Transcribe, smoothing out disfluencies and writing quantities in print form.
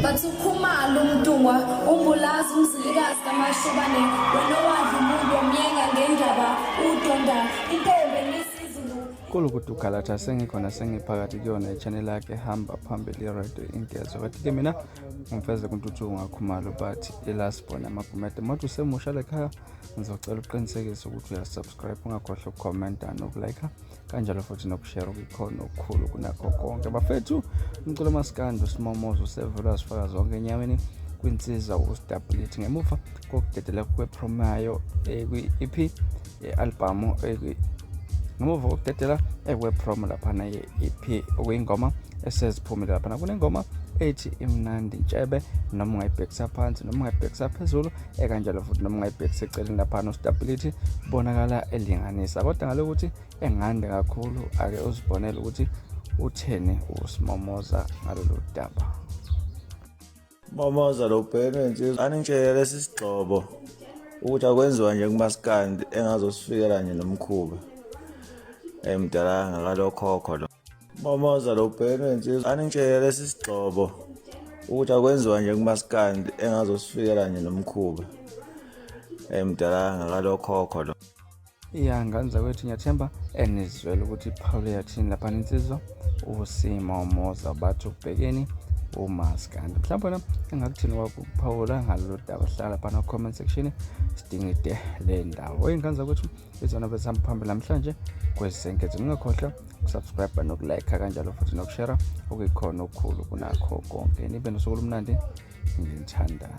Bathi uKhumalo uMntungwa uMbulazi uMzilikazi kaMashobane wena owadla umuntu wamyenga ngendaba udonda intombi enisizulu. Kulukudu Galatha sengikhona sengiphakathi kuyona i-channel yakhe hamba phambili i-radio inkezo. Kanti-ke mina ngimfeze kuNtuthuko ngaKhumalo but ilasibona amagumede mothi usemusha lekhaya ngizocela uqinisekise ukuthi uyasubscribe ungakhohlwa ukukhomenta nokulike kanjalo futhi nokushare okuyikhona okukhulu kunakho konke bafethu. Umculo masikandi usimomozo usevele wazifaka zonke enyaweni kwinsiza ustability ngemuva kokudedela kwepromo yayo kwi-EP ye-albhamu, ngemuva kokudedela ekwepromo laphana ye-EP okuyingoma eseziphumile laphana. Kunengoma ethi imnandi ntshebe, noma ungayibhekisa phansi noma ungayibhekisa phezulu ekanjalo futhi noma ungayibhekisa eceleni laphana ustability bonakala elinganisa, kodwa ngalokuthi engande kakhulu. Ake uzibonele ukuthi utheni usimomoza ngalolu daba. Momoza lo bheke insizwa anintshele lesi sigxobo ukuthi akwenziwa nje kumaskandi engazosifikela nje nomkhuba emdala ngakalokhokho lo. Momoza lo bheke insizwa anintshele lesi sigxobo ukuthi akwenziwa nje kumaskandi engazosifikela nje nomkhuba emdala ngakalokhokho lo. Ya ngane zakwethu, ngiyathemba enizwele ukuthi iphawule yathini lapha insizwa usimomoza. Bathi ubhekeni umaskandi. Mhlawumbe wena engakuthini kwakuphawula ngalolu daba, hlala lapha comment section sidingide le ndawo. Oyingane zakwethu, izona bezihamba phambili namhlanje kwezenketho. Ningakhohlwa ukusubscribe nokulike kanjalo futhi nokushare okuyikhona okukhulu kunakho konke. Nibe nosuku olumnandi, nginithanda.